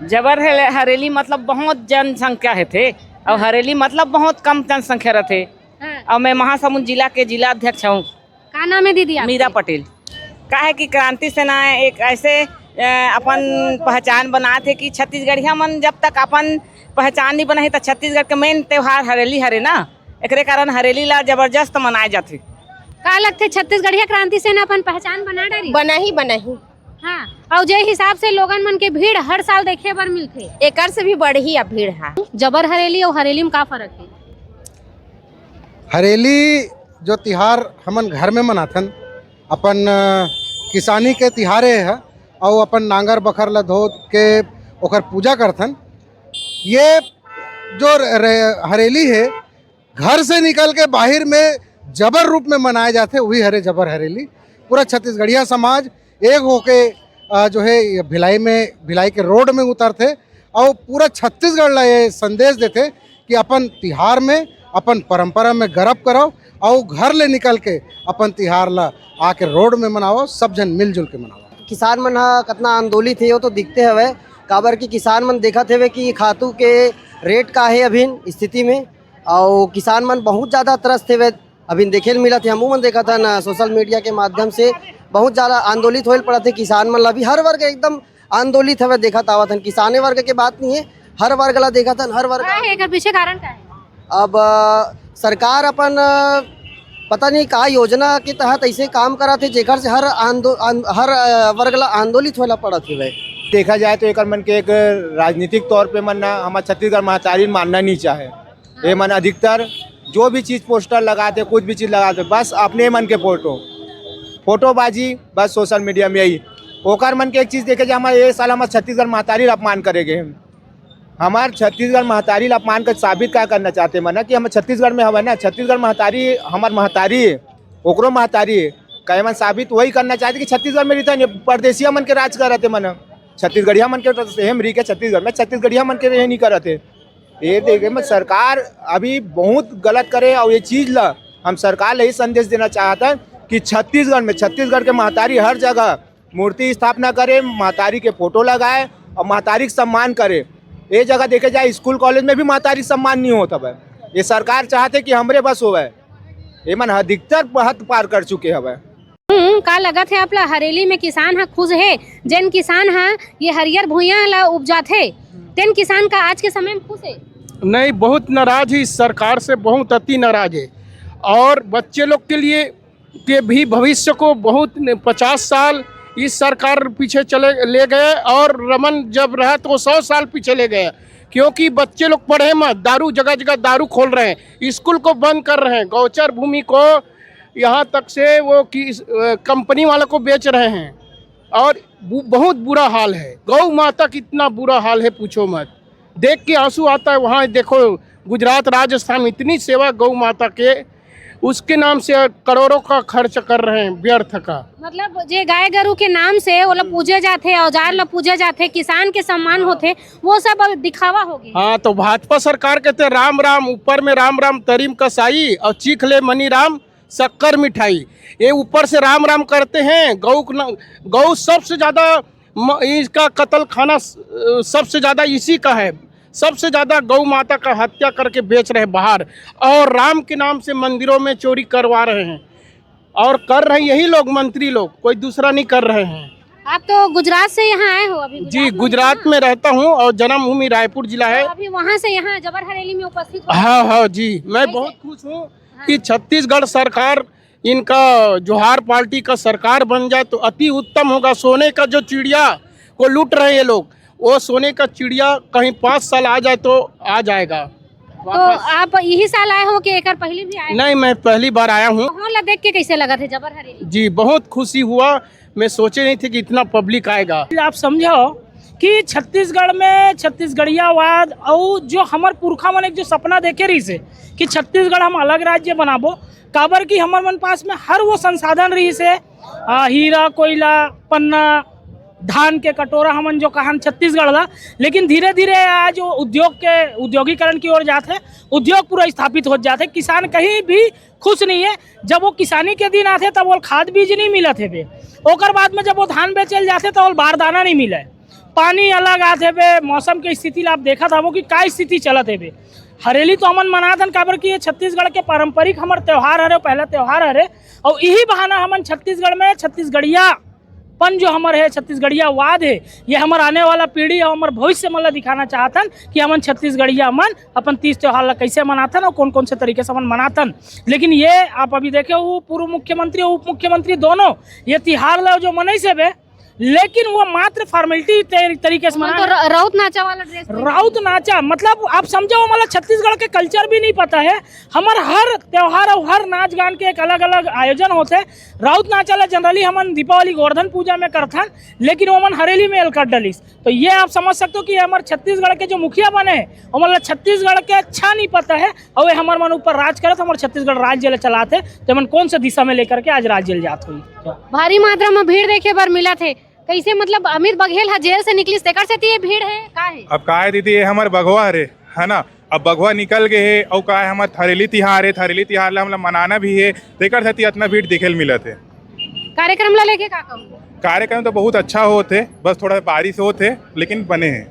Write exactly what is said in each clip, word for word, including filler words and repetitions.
जबर हरे-, हरेली मतलब बहुत जनसंख्या हे थे, अउ हरेली मतलब बहुत कम जनसंख्या रथे। हाँ। अउ मैं महासमुंद जिला के जिला अध्यक्ष हूँ। का नाम है दीदी आपके? मीरा पटेल। का है कि क्रांति सेना एक ऐसे, अ, अपन पहचान बनात हे कि छत्तीसगढ़िया मन जब तक अपन पहचान नहीं बनाही, त छत्तीसगढ़ के मेन त्योहार हरेली हरे ना, एकरे कारण हरेली ला जबरदस्त मनाए जाथे। का लगथे, छत्तीसगढ़िया क्रांति सेना अपन पहचान बना डारी? बनाही, बनाही। हाँ, अउ जे हिसाब से लोगन मन के भीड़ हर साल देखे बर मिलथे, एकर से भी बढ़ही अब भीड़ हा। जबर हरेली अउ हरेली में का फर्क है? हरेली जो तिहार हमन घर में मनाथन, अपन, अ, किसानी के तिहारे ह, अउ अपन नांगर बखर ला धो के ओकर पूजा करथन। ये जो र-, र-, हरेली हे, घर से निकल के बाहिर में जबर रूप में मनाए जाथे, वही हरे जबर हरेली। पूरा छत्तीसगढ़िया समाज एक होके, अ, जो है, ये भिलाई में, भिलाई के रोड में उतरथे अउ पूरा छत्तीसगढ़ ला ये संदेश देथे कि अपन तिहार में, अपन परंपरा में गर्व करव अउ घर ले निकल के अपन तिहार ला आके रोड में मनावव, सब झन मिलजुल के मनावव। किसान मन ह कतना आंदोलित हे, वो तो दिखते हवे, काबर कि किसान मन देखत हवे कि खातू के रेट का हे अभिन स्थिति में, अउ किसान मन बहुत ज्यादा त्रस्त हवे। अभिन देखे ल मिलत हे, हमू मन देखत हन, अ, सोशल मीडिया के माध्यम से बहुत ज्यादा आंदोलित होए ल पड़त हे किसान मन ला भी। हर वर्ग एकदम आंदोलित हवे, देखत आवत हन। किसाने वर्ग के बात नहीं है, हर वर्ग ला देखत हन, हर वर्ग का है एकर पीछे कारण का है? अब, अ, सरकार अपन, अ, पता नहीं का योजना के तहत ऐसे काम करत हे, जेकर से हर आंदो-, आन-, हर, अ, वर्ग ला आंदोलित होला पड़त हवे। देखा जाए तो एकर मन के एक राजनीतिक तौर पे मन ना हमार छत्तीसगढ़ महतारी मानना नहीं चाहे। ये मन अधिकतर जो भी चीज पोस्टर लगाते, कुछ भी चीज लगाते, बस अपने मन के फोटो, फोटोबाजी, बस सोशल मीडिया में यही। ओकर मन के एक चीज देखे जाए, हमारे ये साल हमार छत्तीसगढ़ महतारी ला अपमान करे गए हैं। हमार छत्तीसगढ़ महतारी ला अपमान कर साबित का करना चाहते मन कि हम छत्तीसगढ़ में हवे ना, छत्तीसगढ़ महतारी हमार महतारी है, ओकरो महतारी है। का एमन साबित वही करना चाहते कि छत्तीसगढ़ में रहता है, परदेसिया मन के राज करत हे मन, छत्तीसगढ़िया मन के तो सेम रही के छत्तीसगढ़ में, छत्तीसगढ़िया मन के रहे नहीं करत हे। ये देखे में सरकार अभी बहुत गलत करे, और ये चीज ला हम सरकार ला यही संदेश देना चाहत हन कि छत्तीसगढ़ में, छत्तीसगढ़ के महतारी हर जगह मूर्ति स्थापना करे, महतारी के फोटो लगाए और महतारी के सम्मान करे। ये जगह देखे जाए, स्कूल कॉलेज में भी महतारी सम्मान नहीं होत हवे। ये सरकार चाहते कि हमरे बस होवे। ये मन अधिकतर हद पार कर चुके हवे। हम्म, का लगत है आप ला, हरेली में किसान ह खुश है? जेन किसान ह ये हरियर भुइयां ला उपजाथे, तेन किसान का आज के समय में खुश है? नहीं, बहुत नाराज है इस सरकार से, बहुत अति नाराज है। और बच्चे लोग के लिए, के भी भविष्य को बहुत न-, पचास साल इस सरकार पीछे चले, ले गए, और रमन जब रहा तो वो सौ साल पीछे ले गए, क्योंकि बच्चे लोग पढ़े मत, दारू, जगह जगह दारू खोल रहे हैं, स्कूल को बंद कर रहे हैं, गौचर भूमि को, यहाँ तक से वो कि इस, अ, कंपनी वालों को बेच रहे हैं। और बु-, बहुत बुरा हाल है, गौ माता कितना बुरा हाल है, पूछो मत। देख के आंसू आता है। वहाँ देखो, गुजरात, राजस्थान, इतनी सेवा गौ माता के, उसके नाम से करोड़ों का खर्च कर रहे हैं व्यर्थ का। मतलब, जे गाय गरु के नाम से ओला पूजे जाथे, औजार ला पूजे जाथे, किसान के सम्मान होथे, वो सब अब दिखावा हो गया। हाँ, तो भाजपा सरकार कहते हैं, "राम राम, ऊपर में राम राम तरीम कसाई और चीख ले मनी राम शक्कर मिठाई।" ये ऊपर से राम राम करते हैं, गौ क-, गौ सबसे ज्यादा म-, इसका कत्ल खाना स-, सबसे ज्यादा इसी का है, सबसे ज्यादा गौ माता का हत्या करके बेच रहे बाहर, और राम के नाम से मंदिरों में चोरी करवा रहे हैं, और कर रहे यही लोग, मंत्री लोग, कोई दूसरा नहीं कर रहे हैं। आप तो गुजरात से यहाँ आए हो अभी? जी, गुजरात में गुजरात रहते हो में ना? रहता हूँ और जन्मभूमि रायपुर जिला है। तो अभी वहाँ से यहाँ जबर हरेली में उपस्थित हो? हाँ, हाँ जी, मैं कैसे? बहुत खुश हूँ हाँ। कि छत्तीसगढ़ सरकार, इनका जोहार पार्टी का सरकार बन जाए तो अति उत्तम होगा। सोने का जो चिड़िया को लूट रहे हैं ये लोग, वो सोने का चिड़िया कहीं पाँच साल आ जाए तो आ जाएगा तो वापस। आप यही साल आए हो कि एकर पहले भी आए हो? नहीं, मैं पहली बार आया हूँ। माहौल ला देख के कैसे लगत है जबर हरेली? जी, बहुत खुशी हुआ, मैं सोचे नहीं थे कि इतना पब्लिक आएगा। आप समझो कि छत्तीसगढ़ में छत्तीसगढ़ियावाद अउ जो हमर पुरखा मन एक जो सपना देखे रहिस हे कि छत्तीसगढ़ हम अलग राज्य बनाबो, काबर कि हमर मन पास में हर वो संसाधन रहिस हे, आ, हीरा, कोयला, पन्ना, धान के कटोरा हमन जो कहन छत्तीसगढ़ ला, लेकिन धीरे-धीरे आज वो उद्योग के, उद्योगीकरण की ओर जात हे, उद्योग पूरा स्थापित होत जात हे, किसान कहीं भी खुश नहीं है। जब वो किसानी के दिन आथे, तब वो खाद बीज नहीं मिलत हे बे, ओकर बाद में जब वो धान बेचे ल जाथे, तब वो बारदाना नहीं मिले। पानी अलग आत हेबे, मौसम के स्थिति ला आप देखत हवो कि का स्थिति चलत हेबे। हरेली तो हमन मनात हन, काबर कि ये छत्तीसगढ़ के पारंपरिक हमर त्योहार हरे, पहला त्योहार हरे, अउ इही बहाना हमन छत्तीसगढ़ में छत्तीसगढ़ियापन जो हमर हे, छत्तीसगढ़ियावाद हे, ये हमर आने वाला पीढ़ी अउ हमर भविष्य मन ला दिखाना चाहत हन कि हमन छत्तीसगढ़िया मन अपन तीज त्योहार ला कैसे मनाथन अउ कौन कौन से तरीके से हमन मनाथन। लेकिन ये आप अभी देखे हो, पूर्व मुख्यमंत्री अउ उप मुख्यमंत्री दोनों ये तिहार ला जो मनइस हेबे, लेकिन वो मात्र फॉर्मेलिटी तरीके से मनाए। तो र-, राउत नाचा वाला ड्रेस पहने। राउत नाचा, मतलब, आप समझो, मतलब, छत्तीसगढ़ के कल्चर भी नहीं पता है। हमर हर त्योहार अउ हर नाच गान के एक अलग अलग आयोजन होथे। राउत नाचा ला जनरली हमन दीपावली गोवर्धन पूजा में करथन, लेकिन ओमन हरेली में एल कर डलिस। तो ये आप समझ सकते हो कि हमर छत्तीसगढ़ के जो मुखिया बने, ओमन ला छत्तीसगढ़ के अच्छा नहीं पता है। अउ ये हमर मन ऊपर राज करत, हमर छत्तीसगढ़ राज्य ल चलात हे, तो हमन कौन सा दिशा में लेकर के आज राज्य ल जात होई? भारी मात्रा में भीड़ देखे बर मिलत हे। कैसे, मतलब, अमित बघेल ह जेल से निकलिस, तेकर सेती ये भीड़ हे, का हे? अब का हे दीदी, ये हमर बघवा हरे, है ना? अब बघवा निकल गए हे, अउ का हे, हमर हरेली तिहार हे, हरेली तिहार ला हमला मनाना भी हे, तेकर सेती इतना भीड़ दिखे ल मिलत हे। कार्यक्रम ला लेके का कहूँ? कार्यक्रम तो बहुत अच्छा होत हे, बस थोड़ा बारिश होत हे, लेकिन बने हे।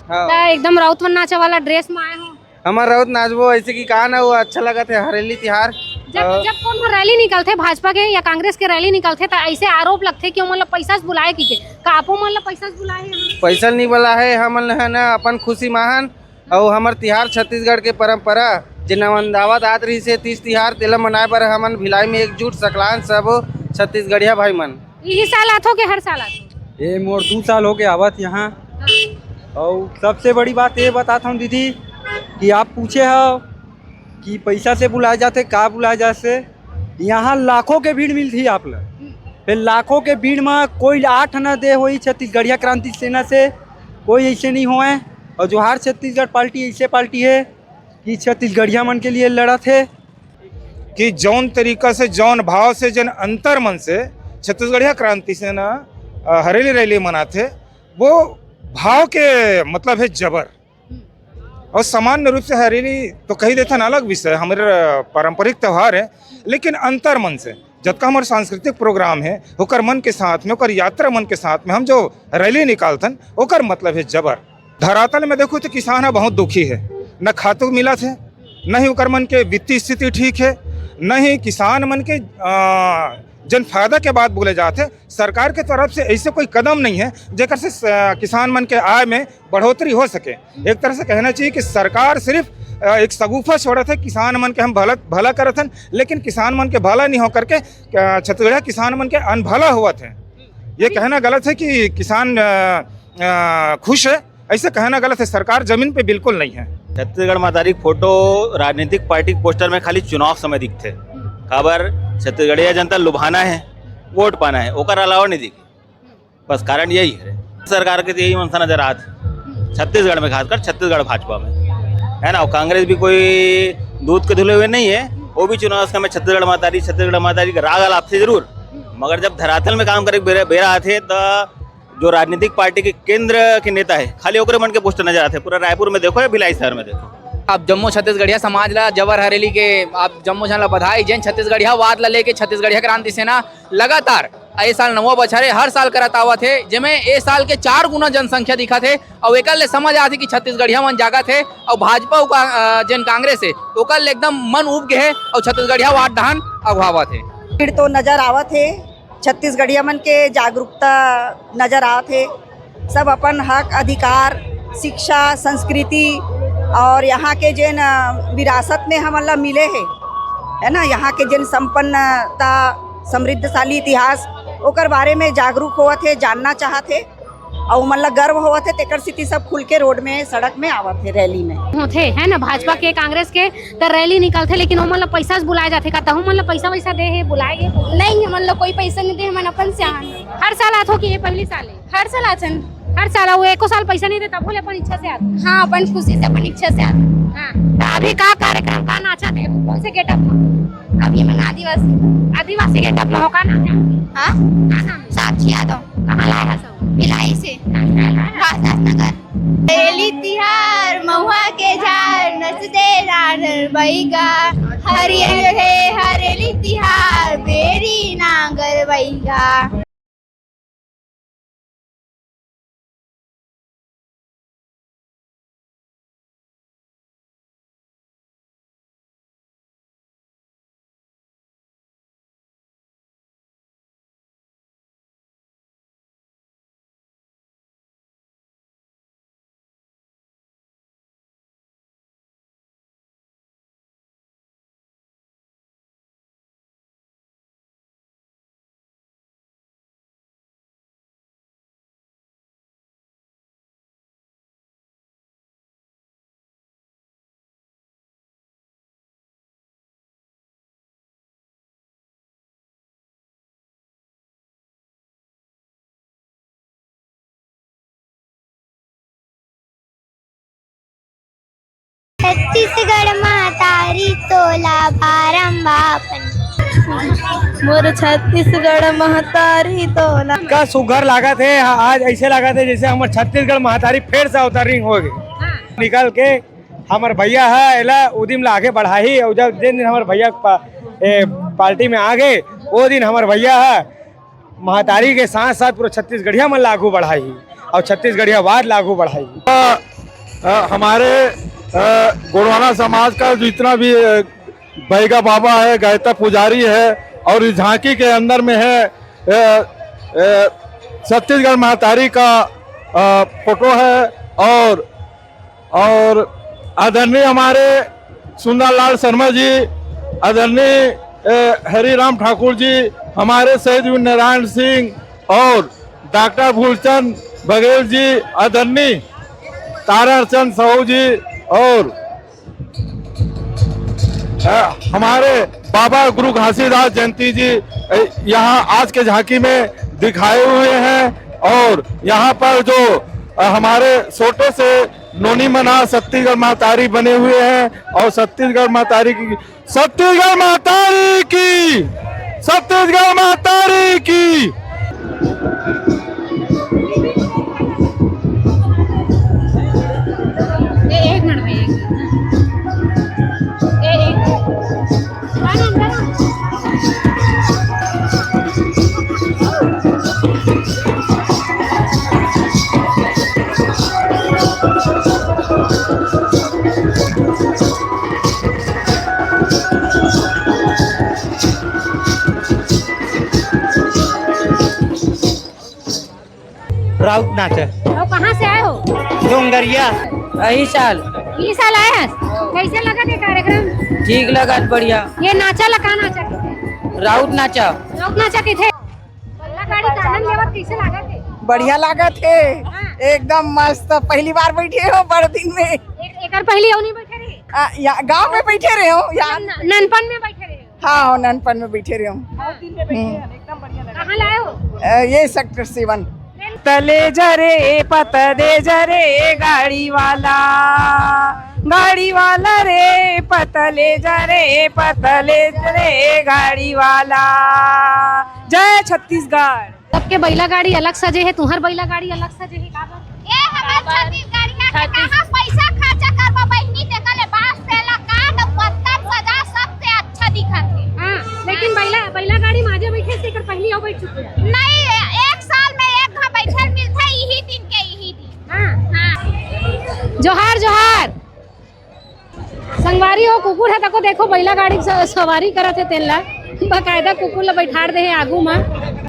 हाँ। त एकदम राउत मन नाचा वाला ड्रेस में आए हो। हमर राउत नाचबो, ऐसे कि का ना, वो अच्छा लगत हे हरेली तिहार। जब, अ, जब कोनो रैली निकलथे भाजपा के या कांग्रेस के रैली निकलथे, त ऐसे आरोप लगथे कि ओमन ला पैसा से बुलाए कहिके। का आपो मन ला पैसा से बुलाए हे? पैसा नहीं बुलाए हे, हमन है ना अपन खुशी माहन, अउ हमर तिहार छत्तीसगढ़ के परंपरा जे नवंदावत आत रहिस हे तीज तिहार, तेला मनाए बर हमन भिलाई में एकजुट सकलान सब छत्तीसगढ़िया भाई मन। इही साल आथो के हर साल आथो? ये मोर दू साल होके आवत यहाँ। हाँ। अउ सबसे बड़ी बात ये बतात हूँ दीदी कि आप पूछे हो कि पैसा से बुलाए जाथे, का बुलाए जाथे, यहाँ लाखों के भीड़ मिलती है आप ला। फिर लाखों के भीड़ में कोई आठ न दे होई छत्तीसगढ़िया क्रांति सेना से, कोई ऐसे नहीं होए। और जोहार छत्तीसगढ़ पार्टी ऐसे पार्टी है कि छत्तीसगढ़िया मन के लिए लड़त है। कि जौन तरीका से, जौन भाव से, जन अंतर मन से छत्तीसगढ़िया क्रांति सेना, अ, हरेली रैली मनाथे, वो भाव के मतलब है जबर। और सामान्य रूप से हरेली तो कही देथन अलग विषय, हमर पारंपरिक त्योहार है, लेकिन अंतर मन से जतका हमर सांस्कृतिक प्रोग्राम है, ओकर मन के साथ में, ओकर यात्रा मन के साथ में हम जो रैली निकालथन, ओकर मतलब है जबर। धरातल में देखो तो किसान ह बहुत दुखी है, न खातू मिलत है, न ही ओकर मन के वित्तीय स्थिति ठीक है, न ही किसान मन के, आ, जन फायदा के बात बोले जात है, सरकार के तरफ से ऐसे कोई कदम नहीं है जेकर से, आ, किसान मन के आय में बढ़ोतरी हो सके। एक तरह से कहना चाहिए कि सरकार सिर्फ, आ, एक सगुफा छोड़त है, किसान मन के हम भला, भला करत हन, लेकिन किसान मन के भला नहीं हो करके, आ, छत्तीसगढ़िया किसान मन के अनभला होवत है। ये कहना गलत है कि किसान, आ, आ, खुश है। ऐसे कहना गलत है, सरकार जमीन पे बिल्कुल नहीं है। छत्तीसगढ़ महतारी के फोटो राजनीतिक पार्टी के पोस्टर में खाली चुनाव समय दिखथे। काबर? छत्तीसगढ़िया जनता लुभाना है, वोट पाना है, ओकर अलावा नहीं दिखे। बस कारण यही है, सरकार के तो यही मनसा नजर आत छत्तीसगढ़ में, खासकर छत्तीसगढ़ भाजपा में, है ना। और कांग्रेस भी कोई दूध के धुले हुए नहीं है, वो भी चुनाव समय छत्तीसगढ़ महतारी, छत्तीसगढ़ महतारी का राग अलापथे जरूर, मगर जब धरातल में काम करे के बेरा, बेरा आथे, त जो राजनीतिक पार्टी के केंद्र के नेता है, खाली ओकरे मन के पोस्टर नजर आथे। पूरा रायपुर में देखो या भिलाई शहर में देखो, आप जम्मो छत्तीसगढ़िया समाज ला जबर हरेली के आप जम्मो झन ला बधाई। जेन छत्तीसगढ़ियावाद ला लेके छत्तीसगढ़िया क्रांति सेना लगातार ए साल नवा बछर हे, हर साल करत आवत हे, जेमे ए साल के चार गुना जनसंख्या दिखत हे। अउ एकर ले समझ आत हे कि छत्तीसगढ़िया मन जागत हे अउ भाजपा अउ का-, अ, जेन कांग्रेस हे, ओकर ले एकदम मन उब गे हे अउ छत्तीसगढ़ियावाद डहन अगुवावत हे। भीड़ तो नजर आवत हे, छत्तीसगढ़िया मन के जागरूकता नजर आवत हे। सब अपन हक, अधिकार, शिक्षा, संस्कृति और यहाँ के जेन, अ, विरासत में हमन ला मिले हे, है ना, यहाँ के जेन संपन्नता, समृद्धशाली इतिहास, ओकर बारे में जागरूक होवत हे, जानना चाहत हे। अउ ओमन ला गर्व होवत हे, तेकर सेती सब खुल के रोड में, सड़क में आवत हे, रैली में। होथे, है ना, भाजपा के, कांग्रेस के, त रैली निकलथे, लेकिन ओमन ला पैसा से बुलाए जाथे। का तहु मन ला पैसा वैसा दे हे, बुलाए हे? नहीं, हमन ला कोई पैसा नहीं दे, हमन अपन से आन। हर साल आथो कि ये पहली साल हे? हर साल आथन। हर साल? अउ एको साल पैसा नहीं दे, तभो ले अपन इच्छा से आथो? हाँ, अपन खुशी से, अपन इच्छा से आथन। हाँ, त अभी का कार्यक्रम, का नाचा थे, कौन से गेटअप में? अभी मन आदिवासी। आदिवासी गेटअप में हो, का नाम हे? हाँ? का नाम हे? साक्षी यादव। कहाँ ला आए हव? भिलाई से। कहाँ से आए हव? बासठ नगर। हरेली तिहार महुआ के झार नचदे नांगर बइगा। हरियर हे हरेली तिहार बेरी नांगर बइगा। छत्तीसगढ़ महतारी तोला बारंबार। मोर छत्तीसगढ़ महतारी तोला। का सुघर लागत हे, आज ऐसे लागत हे जैसे हमर छत्तीसगढ़ महतारी फेर से अवतरिंग हो गे। निकल के हमर भैया ह एला उदिम ला आगे बढ़ाही, अउ जब जेन दिन हमर भैया पा-, ए, पार्टी में आ गे, वो दिन हमर भैया ह महतारी के साथ साथ पूरा छत्तीसगढ़िया मन ला आगू बढ़ाही अउ छत्तीसगढ़ियावाद ला आगू बढ़ाही। अ, अ, हमारे, अ, गोंडवाना समाज का जितना भी, अ, बैगा बाबा है, गायता पुजारी है और इस झांकी के अंदर में है, अ, अ, छत्तीसगढ़ महतारी का, अ, फोटो है और और आदरणीय हमारे सुंदरलाल शर्मा जी, आदरणीय, अ, हरिराम ठाकुर जी, हमारे शहीद वीर नारायण सिंह और डॉक्टर फूलचंद बघेल जी, आदरणीय ताराचंद साहू जी और, अ, हमारे बाबा गुरु घासीदास जयंती जी, अ, यहाँ आज के झांकी में दिखाए हुए हैं और यहाँ पर जो, अ, हमारे छोटे से नोनी मना छत्तीसगढ़ महतारी बने हुए हैं और छत्तीसगढ़ महतारी की, छत्तीसगढ़ महतारी की, छत्तीसगढ़ महतारी की। ए, एक मिनट भैया, एक मिनट। ए, एक मिनट। राउत नाच। और कहाँ से आए हो? डोंगरिया। यही साल। ये साल आए हैं। कैसे लगा थे कार्यक्रम? ठीक लगा, बढ़िया। ये नाचा ला का नाचा? राउत नाचा। राउत नाचा के थे। बल्ला गाड़ी का आनंद लेवत कैसे लगा थे? बढ़िया लागत हे। हाँ। एकदम मस्त। पहली बार बैठे हो बड़ दिन में। एक, एकर पहली अउ नहीं बैठे रहे? आ, या, गांव में बैठे रहे हो या? न-, ननपन में बैठे रहे हो? हाँ, हाँ, ननपन में बैठे रहे हो। हाँ। हम्म। कहाँ लाए हो? अ, ये सेक्टर सेवन। पतले जरे, पतले जरे, गाड़ी वाला, गाड़ी वाला रे, पतले जरे, पतले जरे, गाड़ी वाला। जय छत्तीसगढ़। सबके बैला गाड़ी अलग सजे हे, तुहर बैला गाड़ी अलग सजे हे, का बात? ए, हमर छत्तीसगढ़िया के छत्तीस- कहाँ पैसा खर्चा करबो बहिनी, तेकर ले बांस तेला काट अउ पत्तल सजा, सबसे अच्छा दिखत हे। हाँ, लेकिन बैला, बैला गाड़ी माजे बैठे से एकर पहली अउ बैठ चुके हे। नहीं, एक साल में एक घा बैठल मिलथे, इही दिन के इही दिन। हाँ। हाँ। जोहार, जोहार। संगवारी हो, कुकुर ह तको देखो, बैला गाड़ी स-, सवारी करत हे तेन ला। बकायदा कुकुर ला बैठार दे हे आगू म।